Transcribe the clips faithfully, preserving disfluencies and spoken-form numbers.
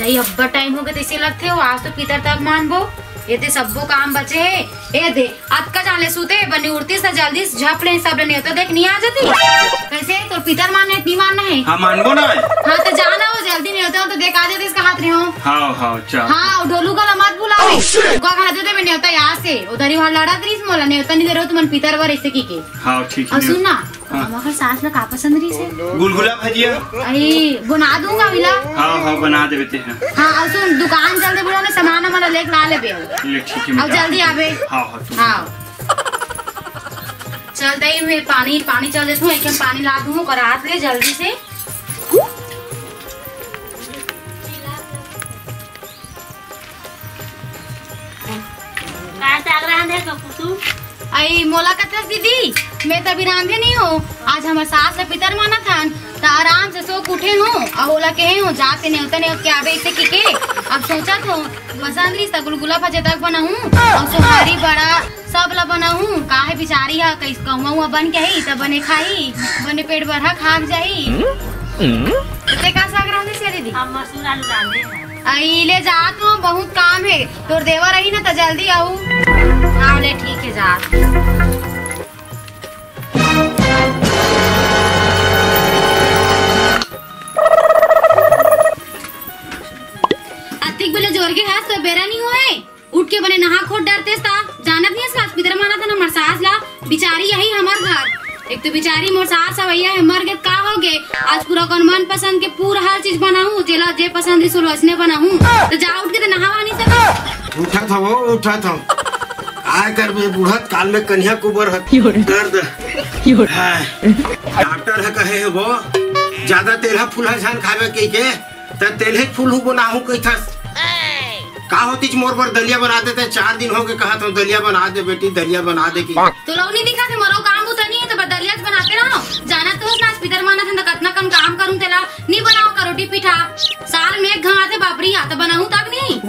अई अब्बड़ टाइम हो गे, तइसे लगथे हो, आज तो पितर तक मानबो। ये ते सब्बो काम बचे हे। ए दे, अतका जान ले सूते, बने उठतिस त जल्दी से झप ले सब ले नेवता देके नइ आ जातिस। कइसे? तोर पितर मानना हे, नइ मानना हे? हाँ, मानबो ना। हाँ, त जा ना हो, जल्दी नेवता हो त देके आ जातिस, कहात रहेंव। हाँ, हाँ, चल। हाँ, अउ डोलू का ला मत भुलावे। ओका कहा देते मैं नेवता याद से, उधर ही वहाँ लड़त रहिस मोला, नेवता नइ दे रहेंव तुमन पितर बर, अइसे कहिके। हाँ, ठीक हे। अउ सुन ना, हाँ। हमर सास ला का पसंद रहिस हे? गुलगुला भजिया। अरे, बना दूंगा मिला। हाँ, हाँ, बना देबे ते, हाँ। हाँ, अउ सुन, दुकान चल दे, बुढ़ा ने सामान हमर लेके ला लेबे। ले, ठीक हे, अउ मैं जल्दी आबे। हाँ, हाँ, ठीक हे। हाँ। चल दे, मैं पानी, पानी चल देथों, एक हम पानी ला दूँ, ओकर हाथ ले जल्दी से। का साग रांधे का कुसुम? अई मोला कथस दीदी, मैं त अभी रांधे नइ हों। आज हमर सास ल पितर मानत हन, त आराम से सो के उठे हों, अउ ओला कहे हों, जाते नेवता नेवत के आबे, अइसे कहिके। अब सोचत हों, पसंद रहिस त गुलगुला भजिया तक बनाहूँ, अउ सोहारी बड़ा सब ल बनाहूँ। काहे बिचारी ह कइस कहूँ हुआ बन के आही, त बने खाही, बने पेट भरहा खा के जाही। ते का साग रांधे से दीदी? हम मसूर आलू रांधे हन। अई ले जात हों, बहुत काम हे। तोर देवर आही ना त जल्दी आहू। हाँ ले, ठीक हे, जा। अतिक बेले जोर के हस त बेरा नइ होय। उठ के बने नहा खोद डरतेस त। जानत नइ हस का, आज पितर मानत हन हमर सास ला। बिचारी आही हमर घर। एक तो बिचारी मोर सास सवैया हे, मर गे त का हो गे, आज पूरा ओकर मनपसंद के पूरा हर चीज बनाहूँ, जेला जे पसंद रहिस ओला अइसने बनाहूँ। त जा उठ के, त नहावा नइ सकस। उठत हँव, उठत हँव। काय करबे, बुढ़त काल में कनिहा कुबर ह। दर्द। हाँ। डॉक्टर ह कहे हे वो, जादा तेलहा फुलहा झन खाबे कहिके, त तेलहे फुलहू बनाहूँ कहिथस। का होतिस, मोर बर दलिया बना देते, चार दिन हो गे कहत हँव, दलिया बना दे बेटी, दलिया बना दे कि। तोला नइ दिखत हे, मोरो काम बुता नइ हे, त बस दलिया बनाते रहो। जानत तो हस ना, आज पितर मानत हन त कतना कन काम करूँ तेला, नइ बनाव का रोटी पीठा। साल में एक घांव आथे बाप रे, या त बनाहूँ तब नइ।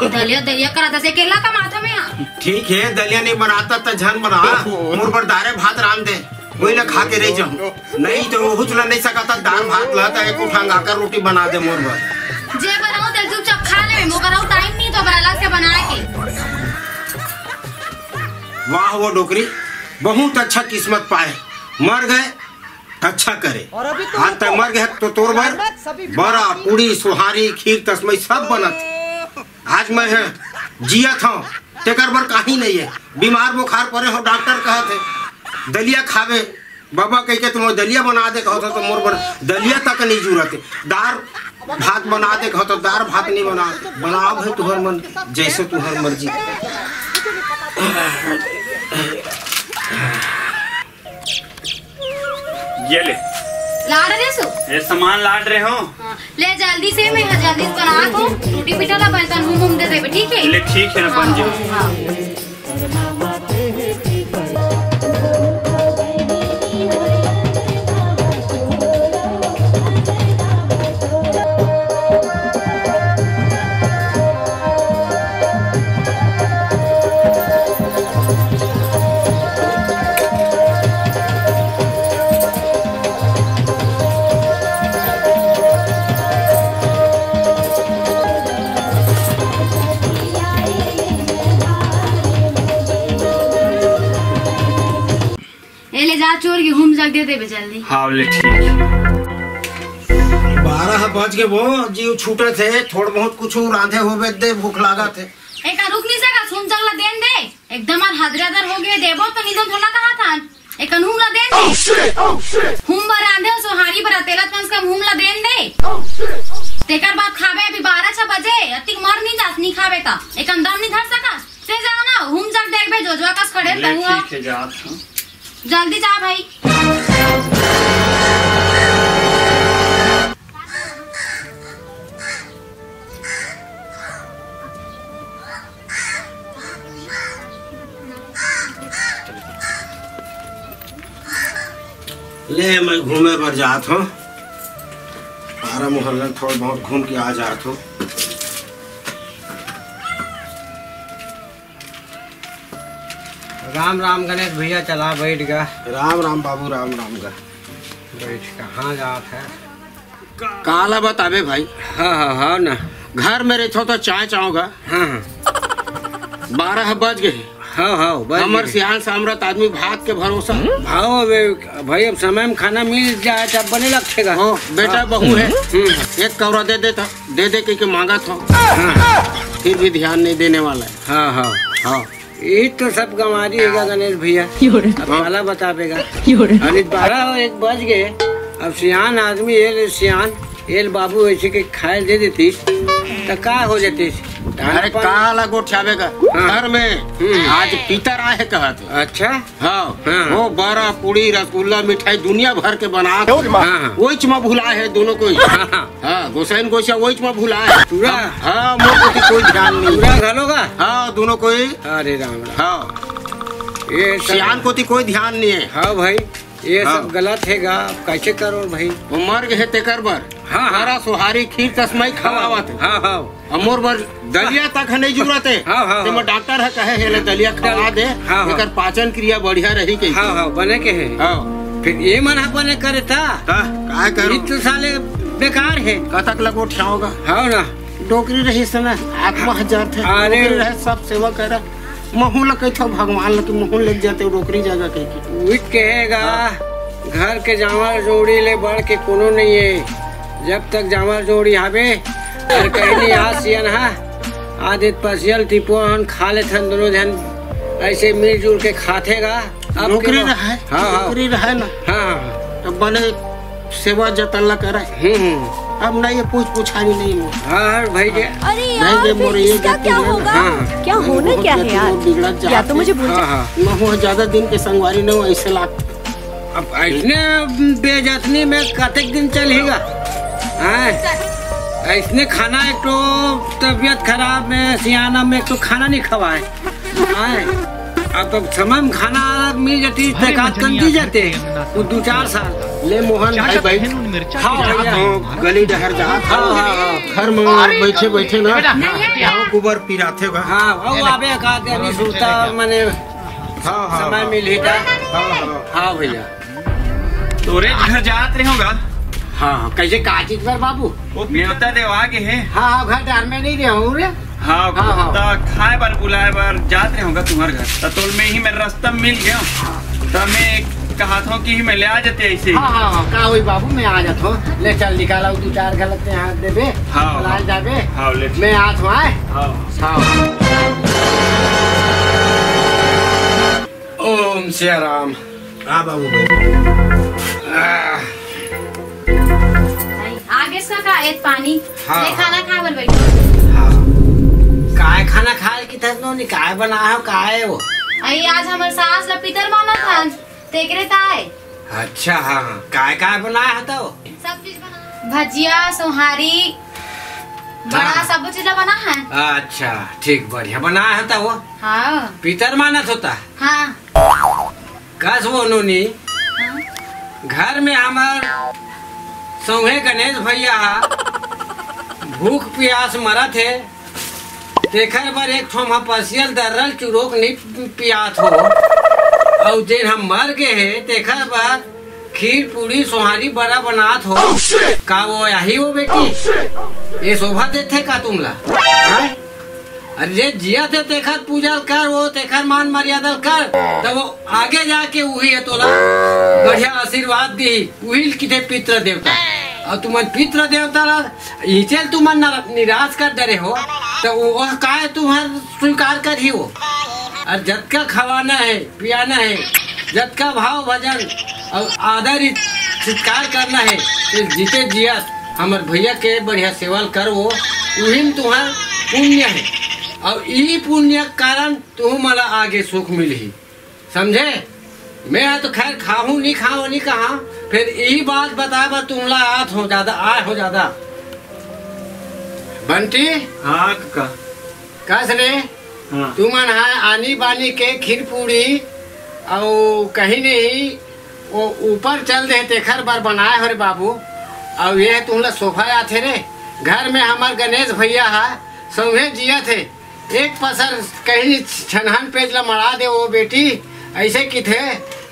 दलिया, दलिया करत हस, अकेल्ला कमाथँव मैं। ठीक हे, दलिया नइ बनाथस त झन बना, मोर बर दारे भात रांध दे। वही ला खा के रह जाहूँ। नहीं तो वो हुचला नहीं सकता, दाल भात ला तो एक उठांगा कर रोटी बना दे मोर बर। जे बनाओ ते चुपचाप खा ले, मोर करा टाइम नहीं तो अलग से बनाए के। वाह वो डोकरी, बहुत अच्छा किस्मत पाए, मर गए अच्छा करे। और अभी तो आज तक मर गए तो तोर बर बरा, पूड़ी, सोहारी, खीर, तसमई सब बनत। आज मैं ह जियत हँव, तेकर बर काही नइ हे। बीमार बुखार परे हँव, डॉक्टर कहत हे, "दलिया खाबे बाबा," कहिके तुमन दलिया बना दे कहत हँव, त मोर बर दलिया तक नइ जुरत हे। दार भात बना दे कहत हँव, त दार भात नइ बना, बनाव भाई तुहर मन, जइसे तुहर मर्जी। ये ले। लाड़ रहे सो? ये सामान लाड़ रहे हँव। हाँ, ले जल्दी से, मैं ह जल्दी से बनात हँव। रोटी पीठा ला बर्तन हूँ, हूँ दे देबे, ठीक हे? ले, ठीक हे ना, बन जाए। हाँ। ए ले जा चोर के घूम जग दे देबे जल्दी। हाँ, ले ठीक। बारह बज गे वो, जीव छूटत हे, थोड़ बहुत कुछ रांधे होबे दे, भूख लागत हे। एक रुक नहीं सका, सुन चल ला देन दे। एकदम आर हदरे हदर हो गे, देबो तो निधन थोड़ा कहा था। एक हूम ला देन दे। हूम बर रांधे हो, सोहारी बर तेला कम से कम हूम ला देन दे। तेकर बाद खाबे अभी बारह छह बजे, अतिक मर नहीं जास, नहीं खाबे ता। एक दम नहीं धर सका। ते जाओ ना, हूम जग देखबे, जोजवा कस खड़े ले, तहुआ। ठीक हे, जात हूँ। जल्दी जा भाई। ले, मैं घूमे बर जात हूँ, पारा मोहल्ला थोड़ा बहुत घूम के आ जात हूँ। राम राम गणेश भैया, चला बैठ गा। राम राम बाबू, राम राम गा। बैठ, कहाँ जात हे? काला बताबे भाई? हाँ, हाँ, हाँ ना। घर में रहिथो त चाय चाहोगा। हाँ, हाँ। बारह बज गे हे। हाँ, हाँ, बज हमर गे। सियान सामरथ आदमी भात के भरोसा। भाव बे, भाई, अब समय में खाना मिल जाए त बने लगथे गा। हो, बेटा हाँ। बहू हे। हम्म। एक कौरा दे दे त, दे दे कहिके मांगत हो। हाँ। फिर भी ध्यान नहीं देने वाला है। हाँ, हाँ। हाँ। ये तो सब गंवारी हे गा गणेश भैया। क्यों रे? अब काला बताबे गा। क्यों रे? अरे बारह एक बज गे। अब सियान आदमी, ये ले सियान, ये ले बाबू, ऐसे के खाए दे देतीस त का हो जातीस? अरे अपन काला गोठियाबे गा। हाँ। घर में हम्म। आज पितर आए हे कहत हे। अच्छा। हाँ। हाँ। वो बरा, पूड़ी, रसगुल्ला, मिठाई दुनिया भर के बना। हाँ, हाँ। वहीच म भुलाए हे दोनों कोई। हाँ, हाँ। हाँ, गोसाइन गोसा वहीच म भुलाए हे। पूरा? हाँ, मोर कोती कोई ध्यान नहीं। पूरा घलो गा? हाँ, दोनों कोई। अरे राम राम। हाँ। ये सब सियान कोती कोई ध्यान नहीं है। हाँ भाई, ये हाँ। सब गलत हे गा, अब कैसे करो भाई? वो मर गे हे तेकर बर। हाँ, हाँ। बरा, सोहारी, खीर, तसमई खवावत हे। हाँ, हाँ। अब मोर बर दलिया तक ह नहीं जुरत हे। हाँ, हाँ, ते हाँ। मोर डॉक्टर ह कहे हे, "ले दलिया खवा दे, हाँ, हाँ। एकर पाचन क्रिया बढ़िया रही," कहिके। हाँ, हाँ, बने के हे। हाँ। फिर ये मन ह बने करे ता? हाँ, काय करूँ? ये तो साले बेकार हे। कतक लगो ठियाओगा? हाँ ना। डोकरी रहिस ना, आत्मा ह जरथे। अरे। डोकरी रहे, सब सेवा करा। महू ल कहिथो भगवान ल कि महू ल लेके जाते डोकरी जगह कहिके। उहिच कहे गा, हाँ। घर के जांवर जोड़ी ले बढ़ के कोनो नहीं हे। जब तक जांवर जोड़ी हावे, अउ कहीं नहीं आ सियन हा, आदे पसियल टिपुआ हन खा लेथन दोनों झन, ऐसे मिलजुल के खाथे गा। अब डोकरी के रहे, हाँ, हाँ। डोकरी रहे ना। हाँ, हाँ। तो बने सेवा जतन ला करे। हम्म, हम्म। अब नहीं, ये पूछ पूछानी नहीं मोर। हाँ, हाँ, भाई के। अरे नहीं, यार, ये फिर मोर ये इसका गति क्या है ना। होगा? हाँ। क्या नहीं, होना बहुत क्या है गति यार? मोर बिगड़त या जात तो है। मुझे भूल हाँ, जा- हाँ। मैं हुआ ज्यादा दिन के संगवारी न हो, ऐसे लाग। अब ऐसने बेजतनी में कतेक दिन चलही गा? हैं? ऐसने खाना, एक तो तबीयत खराब में, सियाना में एक तो खाना नहीं खवाए। आए, अब तो समय में खाना मिल जाती, अरे तेकात मछली कम दी यार, जाते, मछली वो दो चार साल। ले मोहन चाचा भाई, भाई। कहे नून मिर्चा हाँ, की भैया। रात है। गली डहर जा। हाँ, हाँ, हाँ। घर में बैठे बैठे ना, बेटा, नहीं है। गाँव गोबर पिराथे बा। हाँ, वो आबे का दे, अभी सुता, मने हाँ, हाँ, समय हाँ। मिल ही था। हाँ, हाँ। हाँ भैया। तोरे घर जात रहे होगा। हाँ, हाँ, कैसे का चीज पर बाबू? वो नेवता देवा के है। हाँ, हाँ, घर डहर में नहीं रहे हूँ रे। हाँ, हाँ, हाँ। त खाए बर बुलाए बर जात रहे होगा तुम्हारे घर। त तोल में ही मेरा रास्ता मिल गया। त मैं कहा था कि मैं ले आ जाते ऐसे ही। हाँ, हाँ, हाँ, का होई बाबू, मैं आ जात हूँ। ले चल निकाला, दो चार गलत यहाँ देबे। हाँ, बुलाए हाँ। जाबे। हाँ, ले। मैं आत हूँ, आए? हाँ। हाँ। ओम सिया राम। हाँ बाबू भाई। आह। आगे इसका का एक पानी। हाँ, ले हाँ। खाना खा बर बैठो। हाँ। काय खाना खाए की थस नो, नी काय बनाए हो, काय हो? अई आज हमर सास ला पितर मानत हन, तेकरे ताय। अच्छा, हाँ, हाँ। काय काय बनाए हो तो? सब चीज बना। भजिया, सोहारी, बड़ा, हाँ। सब चीज ला बना है। अच्छा, ठीक, बढ़िया बनाए हो तो। हाँ। पितर मानत होता। हाँ। कस वो नोनी, हाँ? घर में हमर सौंहे गणेश भैया हा भूख पियास मरत हे, तेखर बर एक ठो हम पसियल दर्रल चुरोक नहीं पियात हो, अउ जेन हम मर गे हे तेखर बर खीर पूड़ी सोहारी बड़ा बनात हो। का वो आही वो बेटी? ये शोभा देथे का तुमला? हाँ? अरे जे जियत हे तेखर पूजा ल कर, वो तेखर मान मर्यादा ल कर, तब वो आगे जाके उही हे तोला बढ़िया आशीर्वाद दी, उही ल किथे पितृ देवता। अउ तुमन पितृ देवता ला इचेल तुमन न-, निराश कर डरे हो, त वो, वो काय तुम्हर स्वीकार करही वो? अउ जतका खवाना हे, पियाना हे, जतका भाव भजन अउ आदर सत्कार करना हे, ते जीते जियत हमर भैया के बढ़िया सेवा ल करवो, उही म तुंहर पुण्य हे। अउ ई पुण्य के कारण तुहू मन ला आगे सुख मिलही, समझे? मैं ह तो खैर खाहूं, नी खाहूं, नी कहा, फेर इही बात बताए बर तुमला आत हो जादा, आए हो जादा। बंटी? हाँ, कका। कस रे? हाँ। तुमन ह आनी बानी के खीर पूड़ी अउ कहीं नहीं, वो ऊपर चल दे, तेखर बर बनाए हो रे बाबू। अउ ये तुमला शोभा आथे रे। घर में हमर गणेश भैया ह सौंहे जियत हे। एक पसर कहीं छनहन पेज ला मड़ा दे वो बेटी, ऐसे किथे,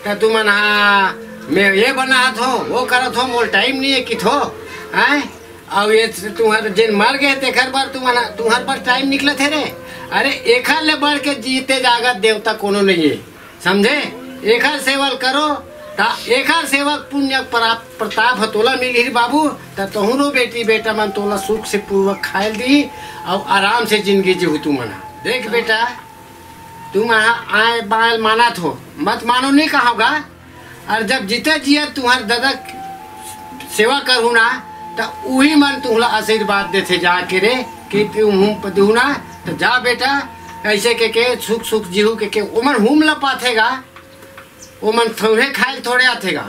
त तुमन हा, मैं ये बनात हो, वो करत हो, मोर टाइम नहीं है किथो, हैं? अउ ये तुहर जेन मर गे तेखर बर तुमन तुहर बर टाइम निकलत हे रे। अरे एखर ले बढ़ के जीते जागत देवता कोनो नहीं है, समझे? एखर सेवा करो ता एखर सेवक पुण्य प्राप्त प्रताप ह तोला मिलही बाबू। त तोहरो बेटी बेटा मन तोला सुख से पूर्वक खायल दी अउ आराम से जिंदगी जीहू तुमन। देख बेटा, तुम आए बायल मानत हो, मत मानो नहीं कहोगा। और जब जीते जियत तुहर ददा सेवा करहू ना, त उही मन तुहला आशीर्वाद देथे जाके रे कि तुम हूम पदहू ना। त जा बेटा, ऐसे के के सुख सुख जीहू के के ओमन हूम ल पाथे गा, ओमन थोड़े खाए थोड़े आथे गा।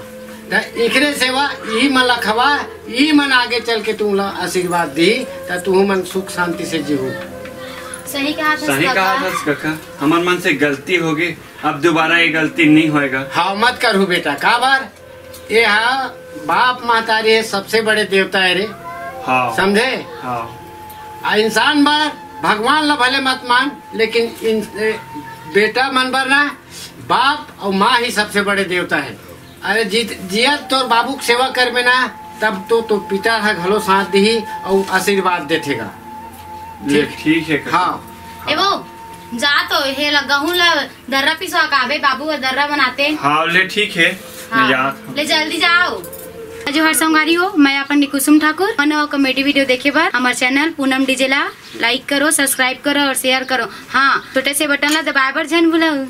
त इखरे सेवा इही मन ल खवा, इही मन आगे चल के तुहला आशीर्वाद दी, त तुहू मन सुख शांति से जीहू। सही कहा था सही कहा काका। था काका, हमर मन से गलती होगे, अब दोबारा ये गलती नहीं होएगा। हाँ, मत करहू बेटा, काबर? ये हा बाप महतारी है, सबसे बड़े देवता है रे। हाँ। समझे? हाँ। आ इंसान बर भगवान ला भले मत मान, लेकिन इन, ए, बेटा मन बर ना बाप और माँ ही सबसे बड़े देवता है। अरे जीत जियत तोर बाबू के सेवा करबे ना, तब तो तो पिता ह घलो साथ दिही और आशीर्वाद देथेगा। ले, ठीक है काका। हाँ। ए वो, जा तो हे ल-, गहूं ला दर्रा पिसवा काबे, बाबू ह दर्रा बनाते। हाँ, ले ठीक है, मैं हाँ। जात हूँ। ले जल्दी जाओ। जोहार संगवारी हो, मैं अपन कुसुम ठाकुर। मन कॉमेडी वीडियो देखे बर हमर चैनल पूनम डीजे ला लाइक करो, सब्सक्राइब करो और शेयर करो। हाँ, छोटे से बटन ला दबाए बर झन भूलव।